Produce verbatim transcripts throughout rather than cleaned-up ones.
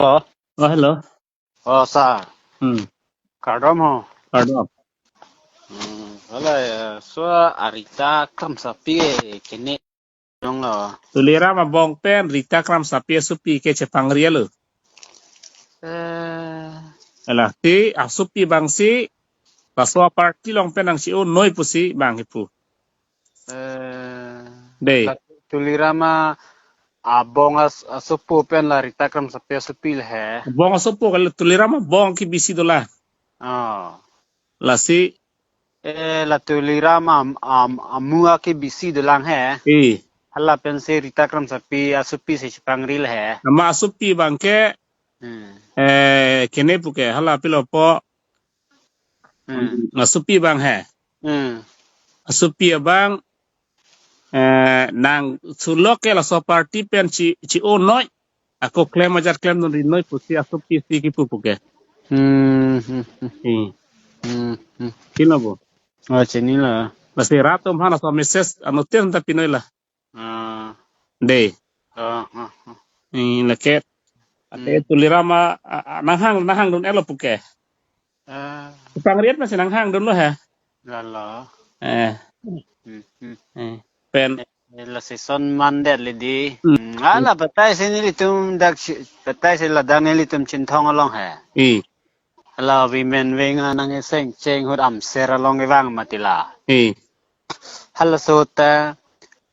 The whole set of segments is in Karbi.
Oh, oh, hello. Oh, sir. Hmm. Kardom ho. Kardom. Hmm, hala, eh, so Rita Kramsapi, eh, kene dong lo. Tuliram abong pen Rita Kramsapi asopi ke chepangri lo. Eh. Lasi asopi abang si, laso aparty along pen nangchi-o noi pusi abang kipu. Eh, dei. La Tuliram abong as-, asopo pen la Rita Kramsapi asopi le he. Abong asopo kali, Tuliram abong kebisi dolang. Oh. Lasi. Eh, la Tuliram am, am, amu akebisi dolang he. Eh. Hala pensi Rita Kramsapi asopi si chepangri le he. Amat asopi abang ke. Hmm. Eh, kene puke, hala pilo po. Hmm. Asopi abang he. Hmm. Asopi abang, eh, nang sulok ke laso aparty pen chi, chi-o noi. Ako klem ajat klemdun ri noi pusi asopi si kipu puke. Hmm, hmm, hmm. Hmm. Hmm, hmm. Kino bo. Oh, chinilo. Lasi rat atum aphan laso message anuttin ta pinoi la. Ah. Dei. Ah, ah, ah. Eh, lake. Ate, hmm, Tuliram a, a, a, nanghang, nanghangdun-et lo puke. Ah. Pangri-et masi nanghangdun lo he. Lalo. Eh. Hmm, hmm. Eh. Pen. Eh, lasi son mandet le dei. Hmm. Hmm. Hala batai si nelitum dak si, batai si ladak nelitum Chinthong along he. Eh. Hala women wing anang iseng cheng ahut Amser along kevang mati la. Eh. Halaso ta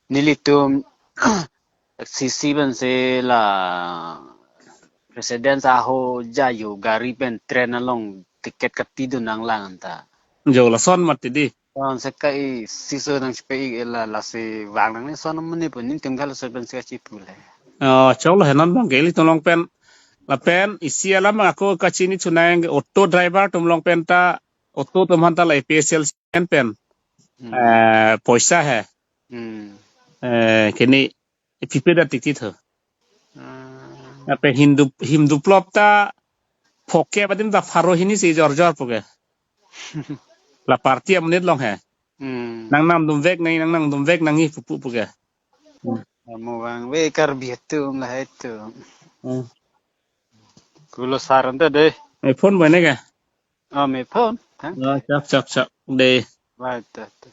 nelitum C C pensi la President Aho Jayo gari pen train along ticket kapidun nanglang ta. Jo lason mati dei. Son se ka-isi so nangchepa-ik la, lasi vang nang ni son amonit pu nelitum halaso pensi kachipu le. Oh, choklo he non abang ke ilitum along pen. Lapen isi alam ako kachini chunang auto driver atum along pen ta, auto atum aphan ta la A P H L C pen pen. Hmm. Eh, poisa he. Hmm. Eh, kene ipipe da titi tho. Hmm. Lapen him du, him duplop ta phongkep adim ta pharo hini si jor jor puke. La party amonit along he. Hmm. Nang namdun vek nang, nang namdun vek nangji pupu puke. Hmm. Amo vangve Karbi atum lahai atum. Hmm. Kulo sar anta dei. Eh, phone boy ne ke? Ah, me phone, ha? Ah, chap, chap, chap. Dei. Baik, ta, ta.